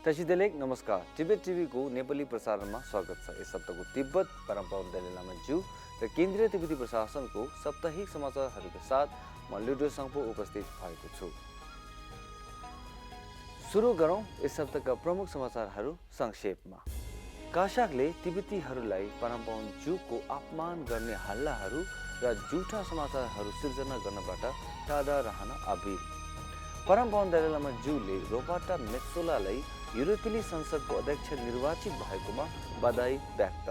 तसिदेलेक नमस्कार। तिब्बत टिभी को नेपाली प्रसारणमा स्वागत छ। यस हप्ताको तिब्बत परम्परा दलाइ लामा ज्यू र केन्द्रीय तिब्बती प्रशासनको साप्ताहिक समाचारहरूको साथ म लुडो साङपो उपस्थित भएको छु। सुरु गरौँ यस हप्ताका प्रमुख समाचारहरू संक्षेपमा। काशाकले तिब्बतीहरूलाई परम्परा ज्यूको अपमान गर्ने हल्लाहरू र झुटा समाचारहरू सिर्जना गर्नबाट टाढा रहन अपिल। परम्परा दलाइ लामा ज्यूले रोबार्टा मेत्सोलालाई युरोपेली संसदको अध्यक्ष निर्वाचित भएकोमा बधाई व्यक्त।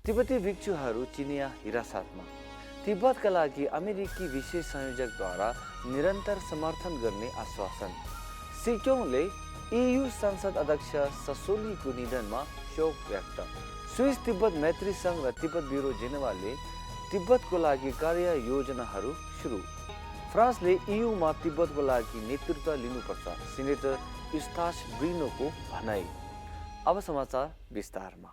तिब्बती भिक्षुहरू चिनिया हिरासतमा। तिब्बतका लागि अमेरिकी विशेष संयोजकद्वारा निरन्तर समर्थन गर्ने आश्वासन। सिक्योङले EU संसद अध्यक्ष ससोलीको निधनमा शोक व्यक्त। स्विस तिब्बत मैत्री संघ र तिब्बत ब्युरो जेनेवाले तिब्बतको लागि कार्य योजनाहरू सुरु। फ्रान्सले EU मा तिब्बतको लागि नेतृत्व लिनुपर्छ, सिनेटर युस्तास ब्रिनोको भनाई। अब समाचार विस्तारमा।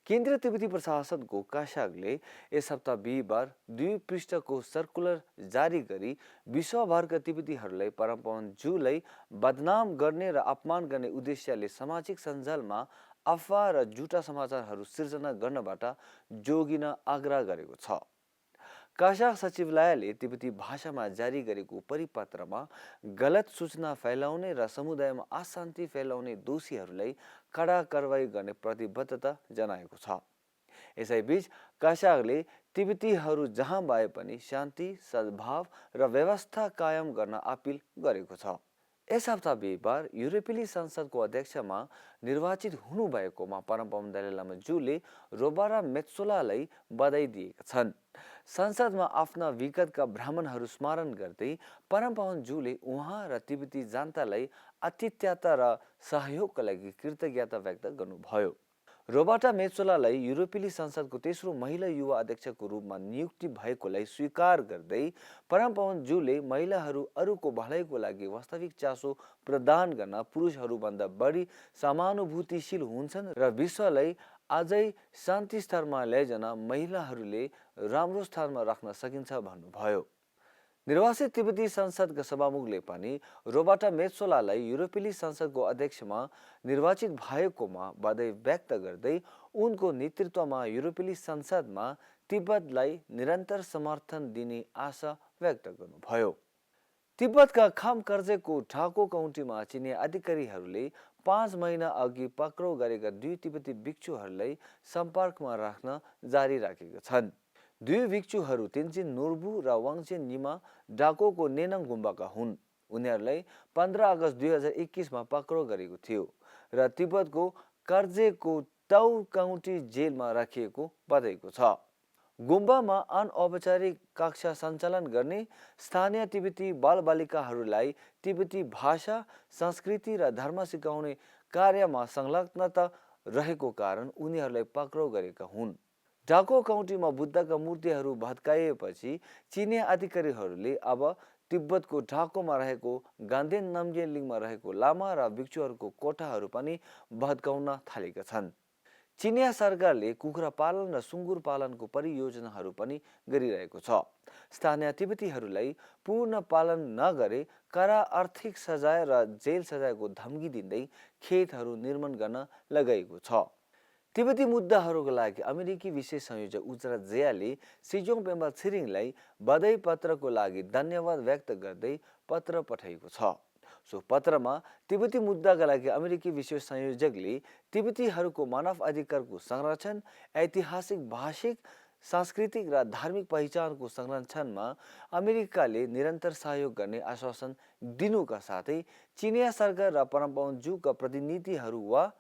केन्द्रीय तिब्बती प्रशासनको काशाकले यस हप्ता बिहिबार 2 पृष्ठको सर्कुलर जारी गरी विश्वभरका तिब्बतीहरूलाई परम्परा ज्यूलाई बदनाम गर्ने र अपमान गर्ने उद्देश्यले सामाजिक सञ्जालमा अफवाह र झुटा समाचारहरू सिर्जना गर्नबाट जोगिन आग्रह गरेको छ। काशाक सचिवालयले तिब्बती भाषामा जारी गरेको परिपत्रमा गलत सूचना फैलाउने र समुदायमा अशान्ति फैलाउने दोषीहरूलाई कडा कारवाही गर्ने प्रतिबद्धता जनाएको छ। यसैबीच काशाकले तिब्बतीहरू जहाँ भए पनि शान्ति, सद्भाव र व्यवस्था कायम गर्न अपिल गरेको छ। यस हप्ता बिहिबार युरोपेली संसदको अध्यक्षमा निर्वाचित हुनुभएकोमा परम्परा दलाइ लामा ज्यूले रोबार्टा मेत्सोलालाई बधाई दिएका छन्। संसदमा आफ्ना विगतका भ्रमणहरू स्मरण गर्दै परम्परा ज्यूले उहाँ र तिब्बती जनतालाई आतिथ्यता र सहयोगका लागि कृतज्ञता व्यक्त गर्नुभयो। रोबार्टा मेत्सोलालाई युरोपेली संसदको तेस्रो महिला युवा अध्यक्षको रूपमा नियुक्ति भएकोलाई स्वीकार गर्दै परम्परा ज्यूले महिलाहरू अरूको भलाइको लागि वास्तविक चासो प्रदान गर्न पुरुषहरूभन्दा बढी समानुभूतिशील हुन्छन् र विश्वलाई अझै शान्ति स्तरमा लैजान महिलाहरूले राम्रो स्थानमा राख्न सकिन्छ भन्नुभयो। निर्वाचित तिब्बती संसदका सभामुखले पनि रोबार्टा मेत्सोलालाई युरोपेली संसदको अध्यक्षमा निर्वाचित भएकोमा बधाई व्यक्त गर्दै उनको नेतृत्वमा युरोपेली संसदमा तिब्बतलाई निरन्तर समर्थन दिने आशा व्यक्त गर्नुभयो। तिब्बतका खामकर्जेको ढाको काउन्टीमा चिनिया अधिकारीहरूले 5 महिना अघि पक्राउ गरेका 2 तिब्बती भिक्षुहरूलाई सम्पर्कमा राख्न जारी राखेका छन्। 2 भिक्षुहरू तेन्जिन नोर्बु र वाङचेन निमा ढाकोको नेनाङ गुम्बाका हुन्। उनीहरूलाई 15 अगस्त 2021 मा पक्राउ गरेको थियो र तिब्बतको कर्जेको टाउ काउन्टी जेलमा राखिएको बताइएको छ। गुम्बामा अनौपचारिक कक्षा सञ्चालन गर्ने, स्थानीय तिब्बती बालबालिकाहरूलाई तिब्बती भाषा, संस्कृति र धर्म सिकाउने कार्यमा संलग्नता रहेको कारण उनीहरूलाई पक्राउ गरेका हुन्। ढाको काउन्टीमा बुद्धका मूर्तिहरू भत्काइएपछि चिनिया अधिकारीहरूले अब तिब्बतको ढाकोमा रहेको गान्धेन नाम्गेलिङमा रहेको लामा र भिक्षुहरूको कोठाहरू पनि भत्काउन थालेका छन्। चिनिया सरकारले कुखुरा पालन र सुँगुर पालनको परियोजनाहरू पनि गरिरहेको छ। स्थानीय तिब्बतीहरूलाई पूर्ण पालन नगरे कडा आर्थिक सजाय र जेल सजायको धम्की दिँदै खेतहरू निर्माण गर्न लगाइएको छ। तिब्बती मुद्दाहरूका लागि अमेरिकी विशेष संयोजक उजरा जेयाले सिजोङ पेम्बा छिरिङलाई बधाई पत्रको लागि धन्यवाद व्यक्त गर्दै पत्र पठाएको छ। सो पत्रमा तिब्बती मुद्दाका लागि अमेरिकी विशेष संयोजकले तिब्बतीहरूको मानव अधिकारको संरक्षण, ऐतिहासिक, भाषिक, सांस्कृतिक र धार्मिक पहिचानको संरक्षणमा अमेरिकाले निरन्तर सहयोग गर्ने आश्वासन दिनुका साथै चिनिया सरकार र परम्परा ज्यूका प्रतिनिधिहरू वा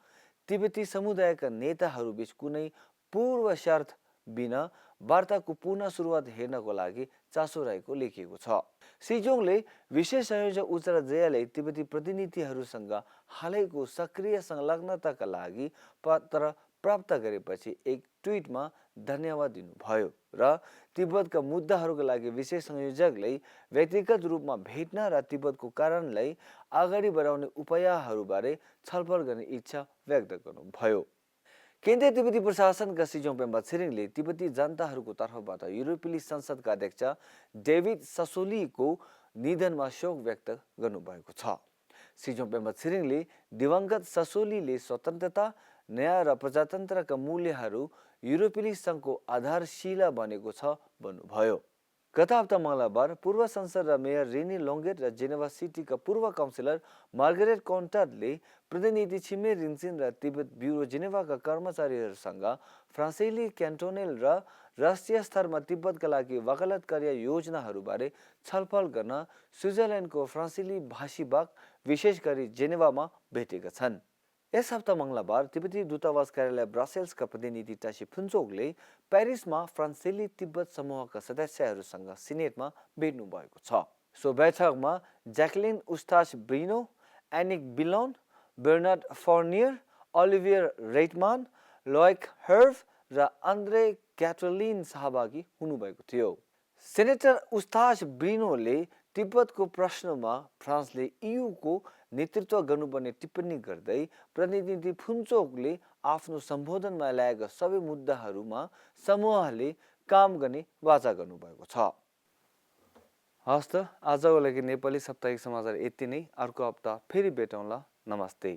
तिब्बती समुदायका नेताहरूबीच कुनै पूर्व शर्त बिना वार्ताको पुनः सुरुवात हेर्नको लागि चासो रहेको लेखिएको छ। सिजोङले विशेष संयोजक उजरा जेयाले तिब्बती प्रतिनिधिहरूसँग हालैको सक्रिय संलग्नताका लागि पत्र प्राप्त गरेपछि एक ट्विटमा धन्यवाद दिनुभयो र तिब्बतका मुद्दाहरूका लागि विशेष संयोजकले व्यक्तिगत रूपमा भेट्न र तिब्बतको कारणलाई अगाडि बढाउने उपायहरूबारे छलफल गर्ने इच्छा व्यक्त गर्नुभयो। केन्द्रीय तिब्बती प्रशासनका सिजोङ पेम्बा छिरिङले तिब्बती जनताहरूको तर्फबाट युरोपेली संसदका अध्यक्ष डेभिड ससोलीको निधनमा शोक व्यक्त गर्नुभएको छ। सिजोङ पेम्बा छिरिङले दिवंगत ससोलीले स्वतन्त्रता, न्याय र प्रजातन्त्रका मूल्यहरू युरोपेली सङ्घको आधारशिला बनेको छ भन्नुभयो। गत हप्ता मङ्गलबार पूर्व संसद र मेयर रेनी लोङ्गेट र जेनेभा सिटीका पूर्व काउन्सिलर मार्गरेट कोन्टाडले प्रतिनिधि छिमेर रिन्सिन र तिब्बत ब्युरो जेनेभाका कर्मचारीहरूसँग फ्रान्सेली क्यान्टोनेल र राष्ट्रिय स्तरमा तिब्बतका लागि वकालतकार्य योजनाहरूबारे छलफल गर्न स्विजरल्यान्डको फ्रान्सेली भाषीवाग विशेष गरी जेनेभामा भेटेका छन्। यस हप्ता मङ्गलबार तिब्बती दूतावास कार्यालय ब्रसेल्सका प्रतिनिधि टासी फुन्चोकले पेरिसमा फ्रान्सेली तिब्बत समूहका सदस्यहरूसँग सिनेटमा भेट्नु भएको छ। सो बैठकमा ज्याक्लिन उस्ताच ब्रिनो, एनिक बिलोन, बेर्नार्ड फोर्नियर, ओलिभियर रेटमान, लोइक हर्भ र आन्द्रे क्याटोलिन सहभागी हुनुभएको थियो। सेनेटर उस्ताच ब्रिनोले तिब्बतको प्रश्नमा फ्रान्सले इयुको नेतृत्व गर्नुपर्ने टिप्पणी गर्दै प्रतिनिधि फुन्चोकले आफ्नो सम्बोधनमा ल्याएका सबै मुद्दाहरूमा समूहले काम गर्ने वाचा गर्नुभएको छ। हस्त आजको लागि नेपाली साप्ताहिक समाचार यति नै। अर्को हप्ता फेरि भेटौँला। नमस्ते।